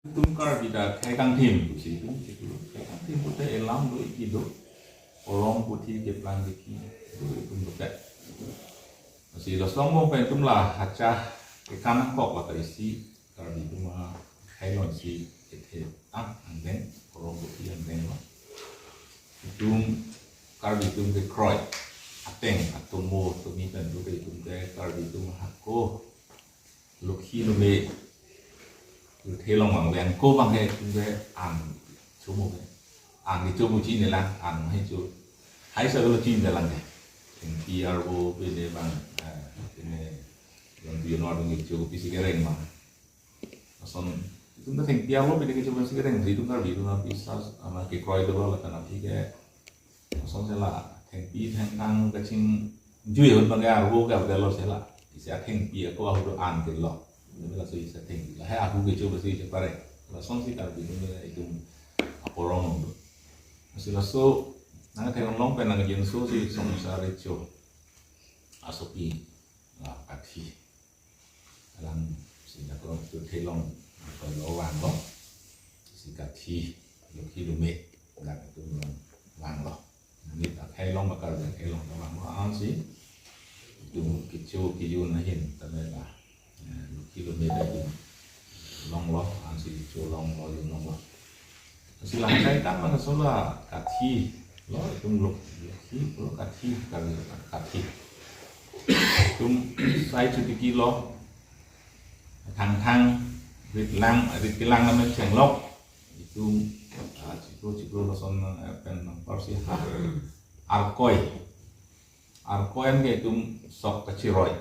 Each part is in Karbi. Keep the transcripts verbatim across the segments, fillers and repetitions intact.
Itum Karbi ta khei kangthim pusi itum chiklo. Khei kangthim pute elam do, iki do. Porong puthi keplang diki do itum do pet. Lasi laso angbong pen itum la hacha kekan kok la ta isi Karbi atum akhei along si kethe ang angdeng, porong puthi angdeng lo. Itum Karbi atum kekroi ateng atomo tomi pen do itum ke Karbi atum hako lokhi lome, kethe along vangve, ako vangve itum ke an chomo ke. An kecho pu chinelang, an he cho. Hai sa lo chinelang ke. Thengpi arvo pine bang, eh, pine yang tu yang orang kecho pisi kereng ma. Lason itum ta thengpi arvo pine kecho pisi kereng, itum Karbi atum na pisa ama kekroi do la kana phi ke. Lason si la thengpi thengkang kachingjui ahut abang ke arvo ke avelo si la. Isi athengpi ako ahut an ke lo. Laso isi athengpi. La he ahu kecho basi che pare. Lason si Karbi atum aporong do. Lasi laso nangkethek along pen nangkejinso si song sa recho. Asopi la kathi. Alang si dak lo tu thelong ko lo vanglo. Si kathi lokhi lome dak tu lo vanglo. Ni ta thelong bakal dak thelong ta vanglo. Ansi tu kecho kejun ahin tame la, eh, lokhi lome dak tu longlo, ansi kecho longlo, jun longlo. Lasi la hachai kan mana sola kathi lo, itum lo, lokhi lo kathi, Karbi lo kathi. Itum sai chu tiki lo, thangthang, rit lang, rit kelang namen chenglok. Itum, ah, chiklo chiklo lason, eh, pen nang parsi ha. Arkoi. Arkoi an ke itum sok kachiroi.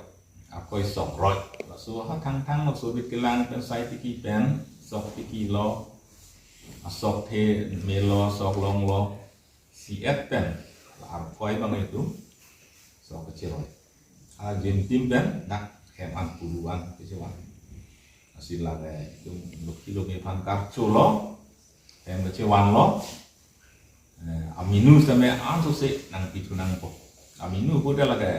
Arkoi sok roi. Laso ha thangthang laso rit kelang pen sai tiki pen sok tiki lo. Asok the melo, sok longlo. Si-et pen la arkoi abang itum sok kachiroi. Ha jimtim pen dak hem an pulu an kechevan. Lasi lake itum lokhi lome aphan karcho lo. Hem kechevan lo. Eh, aminu seme anso se nangpi thu nangpo. Aminu pute lake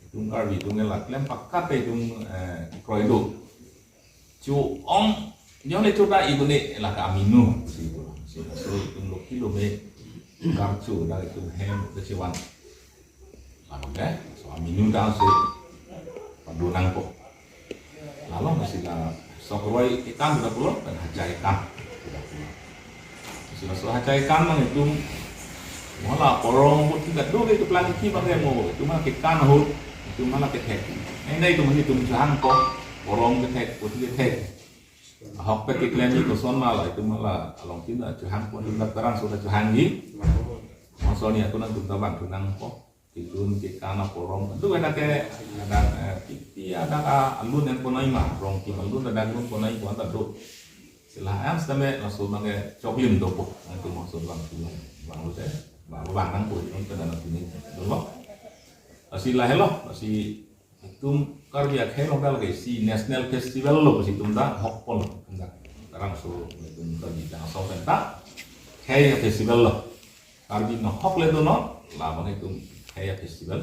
itum Karbi atum ke la klem pakat itum, eh, kroi do. Cho-ong, jong le cho ta ibu ne lake aminu. Si ibu. Si, so itum lokhi lome karcho dak itum hem kechevan. Lalu ke, so aminu ta anso padu nangpo. Lalu masih la sok roi ikan sudah pulo, pen hachai ikan sudah pulo. Masih la so hachai ikan mang itum, mo la porong puthi kado ke keplang iki bang mo, itum ma kekan ahut, itum ma la kethek. Enda itum ma itum chohangpo, porong kethek, puthi kethek. Ahok pe keklem ni koson ma la, itum ma la along tin chohangpo, itum dak terang sudah chohangji. Mo so ni aku nangtum ta vang thu nangpo. Kejun kekan aporong. Itu ada ke, ada, eh, titi ada ka alun yang konai ma, rong kim alun ada alun konai ko anta do. Sila an sitame laso abang ke choklim dopo. Nangtum maksud bang tulang. Bang lo se, bang lo bang nang ko, itum ke dana sini. Dolo. Lasi la helo, lasi itum Karbi akhei along dak lake isi national festival lo, lasi itum ta hokpon itum ta. Sekarang so itum Karbi ta asong pen ta khei festival lo. Karbi nahok le dono, labang itum khei festival.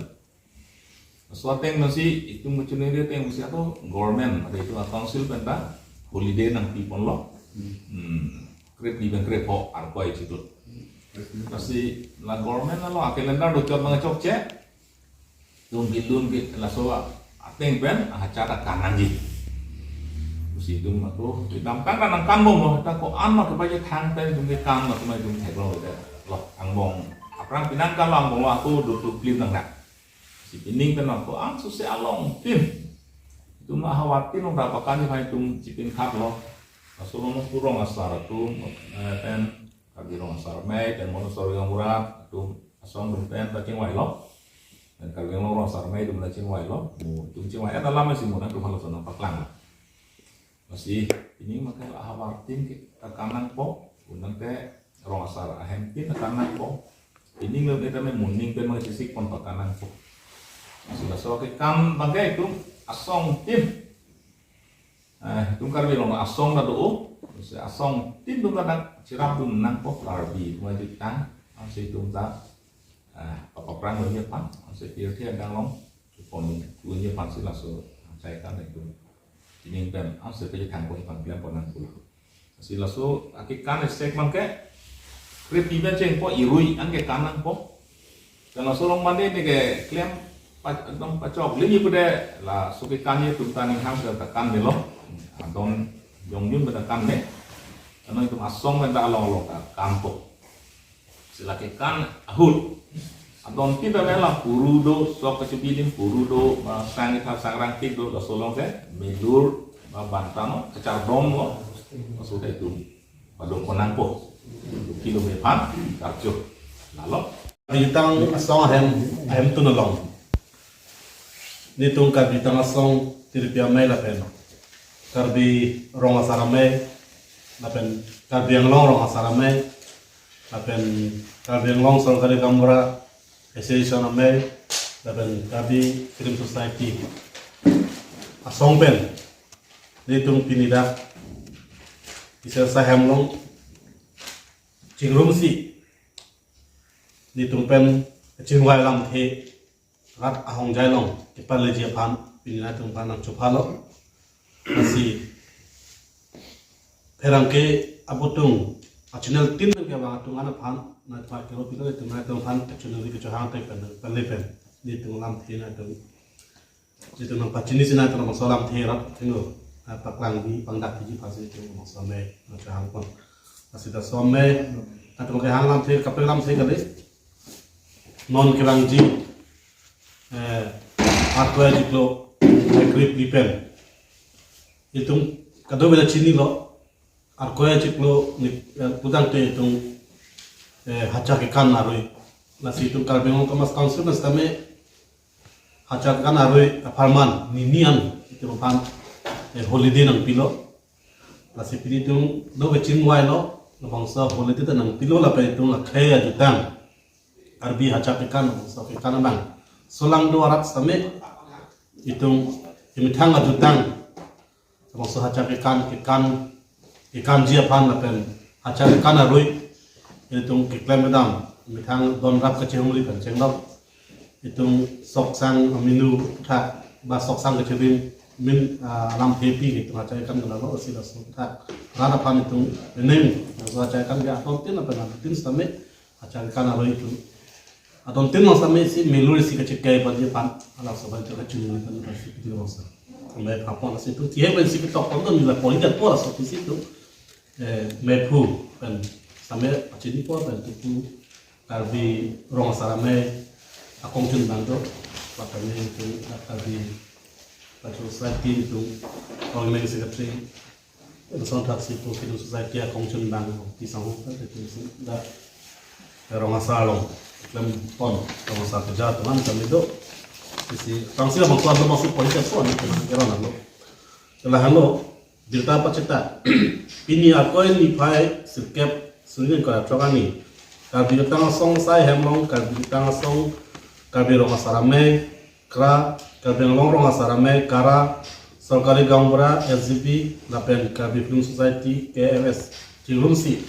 Laso ateng lasi itum muchuniri ateng lasi ako government, ada itum a-council pen ta holiday nangpiponlo. Hmm. Krepli pen krepho Arkoi chitut. Lasi la government along a-calendar do chot abang chokche. Itum bilun ke laso ateng pen hacha ta kan nangji. Lasi itum ako kedamtang kan nangkan bomlo, ta ko-an ma kepaje thang pen itum kekan lo, itum itum theklong lo. Lo angbong aphrang pinangkan lo, angbong lo ako do tu klim nang dak. Si pining pen ako anso se along tin. Itum ahavar tin along ta pakan ni hai itum chipinkhat lo. Laso along purong asar atum, eh, pen Karbi Rong Asar Amei, pen Monosor Yang Murat, atum asong atum pen ta chingvai lo. Pen Karbi Anglong Rong Asar Amei atum ta chingvai lo. Mo itum chingvai, eh, dalam si mo nangtum halason nangpaklang lo. Lasi, ini makai la havar tin ke ta kan nangpo, unang te rong asar ahem tin ta kan nangpo. Ini lo ne tame moning pen mang sisik pon pakan nangpo. Lasi laso kekan abang ke itum asong tin. Eh, itum Karbi Anglong asong ta do, lasi asong tin atum ta dak chirap dun nangpo Karbi atum ajutang, ansi itum ta, eh, papaprang dunji aphan, ansi pirthe adang along pon dunji aphan si laso achai kan itum. Pining pen, ansi pejithang ko ipan klem pon nangpo. Si laso akekan esek abang ke krepli pen chengpo, irui an kekan nangpo. Pen laso along mane ne keklem pa-, ekdom pachok lini pude, laso kekan ye tum ta ninghang pen ta kan melo. Adon jongjun pen ta kan me. Ano itum asong pen ta along along ta kanpo. Si la kekan ahut, adon tin ta me la puru do, sok kachibi adim puru do, ba sang ithap sang rangtik do, laso along ke melur, ba bantano, kachardom lo, laso ta itum padung konangpo. Kilo me aphan karcho. Lalo. Bintang asong ahem, ahemtun along. Nelitum Karbi Bintang Asong Tiripi Amei lapen Karbi Rong Asar Amei lapen Karbi Anglong Rong Asar Amei lapen Karbi Anglong Sorkari Gaonbura Association Amei lapen Karbi Film Society asong pen nelitum pini dak Israel Sahem along chingrumsi nelitum pen chingvai lamthe rat ahongjai along kepaleji aphan pini nangtum aphan nangchophalo. Lasi pherangke abutung a channel tin nangkevang atum an aphan nangpha kero pilo, itum nangtum aphan channel ni kechohang tek pen pale pen nelitum lamthe nangtum, nelitum nangpachini si nangtum nangso lamthe rat thengno, ah, paklang di pangdak di pasi nelitum nangso me nangchohang pon. Lasi laso me nangtum kehang lamthe, kaprek lamthe kali. Non kevangji, eh, Arkoi achiklo krepli pen itum kadokave ta chinilo. Arkoi achiklo ni, eh, pudang te itum, eh, Hacha Kekan arui. Lasi itum Karbi Anglong Autonomous Council pen sitame Hacha Kekan arui apharman nini an itum aphan, eh, holiday nangpilo. Lasi pini itum do kechingvailo, labangso holiday ta nangpilo lapen itum akhei ajutang Karbi Hacha Kekan, labangso kekan abang solang do arat sitame itum imethang ajutang labangso Hacha Kekan, kekan, kekanji aphan lapen Hacha Kekan arui itum keklem kedam imethang donrap kachehumri pen chenglok itum sok sang aminu tha ba sok sang kachirim min, ah, lamthe pi itum Hacha Kekan kenalo, lasi laso tha rat aphan itum eneng laso Hacha Kekan ke adon tin lapen adon tin sitame Hacha Kekan arui itum adon tin along sitame si melur si kachekai paji aphan, alangso abang itum kachini pen pasi piti alangso. Amei aphan pon lasi itum tihe pen si ketok pon do nila pon ikan pon laso pisi itum, eh, mephu pen sitame pachinipo pen tuku Karbi Rong Asar Amei akongchun abang do, lapen itum Karbi Cultural Society itum Organizing Secretary, lason thak si itum Film Society akongchun abang ti sangho ta itum si dak Rong Asar along klem pon, Rong Asar keja atum an kami do. Isi tangsi abang kuat lo masuk politik so ni kena kira lo. Telah lo birta pacheta. Pini Arkoi niphai sirkep suri ingkoi ra throk arni Karbi Bintang Asong Sai Hem along Karbi Bintang Asong, Karbi Rong Asar Amei, KRA, Karbi Anglong Rong Asar Amei, KARA, Sorkari Gaonbura, S G B, lapen Karbi Film Society, K F S chingrumsi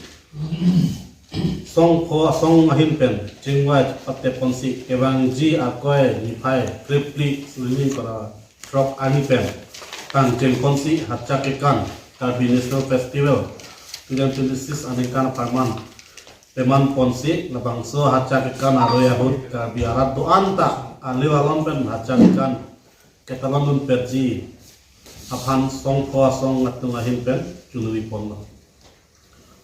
song pho asong ahin pen chingvai patep ponsi kevangji Arkoi niphai krepli suri ingkoi ra throk arni pen tang cheng ponsi Hacha Kekan Karbi National Festival twenty twenty-six aningkan apharman peman ponsi labangso Hacha Kekan arui ahut Karbi arat do-an ta aliu alon pen Hacha Kekan ketalon dun perji aphan song pho asong atum ahin pen chunri ponlo.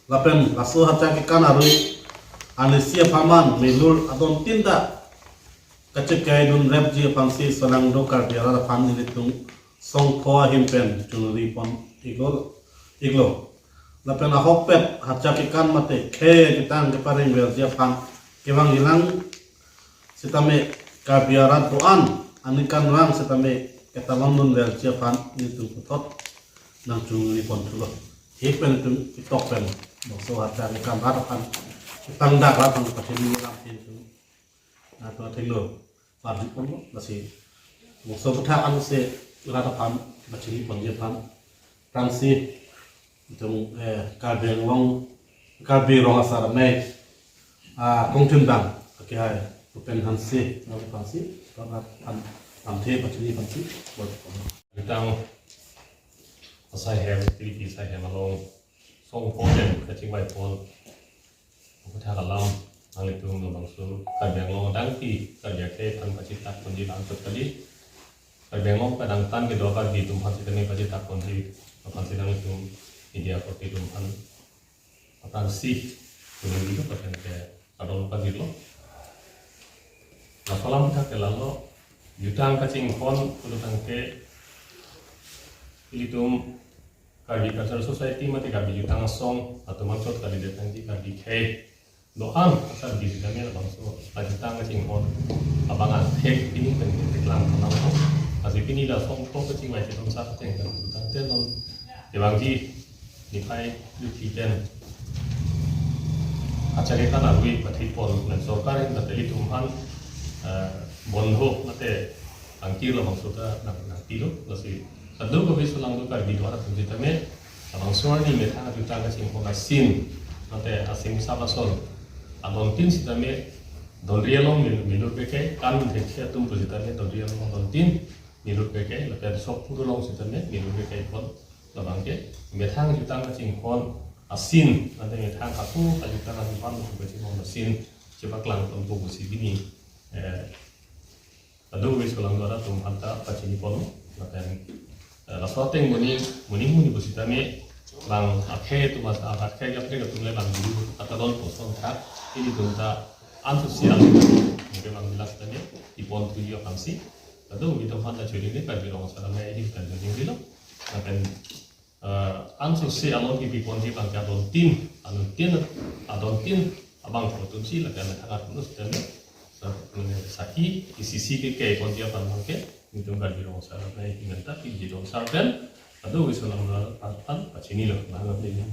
Lapen laso Hacha Kekan arui arnisi apharman melur adon tin ta kachekai dunrepji aphansi solang do Karbi arat aphan nelitum song pho ahin pen chunri pon iklo, iklo. Lapen ahokpet Hacha Kekan mate khei ketang kepareng verji aphan kevang ilang sitame Karbi arat do-an aningkanvang sitame ketalon dun verji aphan nelitum puthot nangchunri pon thulo. He pen itum ketok pen bangso Hacha Kekan rat aphan ketang dak rat aphan pachini lam itum athengno parjupon lo, lasi bangso aputhak ansi rat aphan pachini ponji aphan tangsi itum, eh, Karbi Anglong, Karbi Rong Asar Amei, ah, kongchun abang akehai Bhupen Hanse, Bhupen Hanse, rat aphan lamthe pachini aphansi bol. Bintang Asai Hem, Tiripi Asai Hem along song pon pen kachingvai pon aphuthak alam nanglitum labangso Karbi Anglong adang ke Karbi akhei aphan pachitak ponji bang chot kali. Karbi Anglong kadangtan kedo Karbi atum aphan sitame pachitak ponji aphan si nanglitum media korte atum aphan aphrangsi kuning dilo pakan ke kadol pajirlo. Laso alam aphuthak ke lalo jutang kachinghon pulo tangte ilitum Karbi Cultural Society mate Karbi Jutang Asong atum anchot kalidet nangji Karbi akhei do-an asar di kami labangso pajutang kachinghon abang angthek pini pen keklang kalang. Lasi pini la song thok kachingvai chetong sa kacheng kan jutang tenon. Ebangji niphai duthi pen achari kan arui pathi pon pen sorkar ahin ta ilitum aphan, eh, bondho mate angkir labangso ta nang nangpilo. Lasi kadokave solangdo Karbi Dwar atum sitame labangso arni methang jutang kachinghon asin mate asing sabason adontin sitame donri along mil- milur peke kan thekthe atum pu sitame donri along adontin milur peke lapen sokpur along sitame milur peke pon labang ke methang jutang kachinghon asin mate methang kapu kajutang asin pan kachinghon asin chepaklang pon pusi pini, eh, kadokave solangdo atum aphan ta pachini pon lapen, eh, laso ateng moning moning moning pu sitame bang akhei atum asa akhei akhei atum le bang dulu atadon poson thak ilitum ta ansusi alam ke bang bilas tane ipon tuyo kansi kadokave atum aphan ta chuli ne Karbi Rong Asar Amei ahin kan dulu dilo lapen, eh, ansusi alon kipi ponji bang ke adontin, adontin, adontin abang atum si lapen thangat pulus dan, eh, saki isi si ke kei ponji aphan bang ke ilitum Karbi Rong Asar Amei ahin ta piji dong sar pen kadokave solangdo aphan pachinilo bang ni.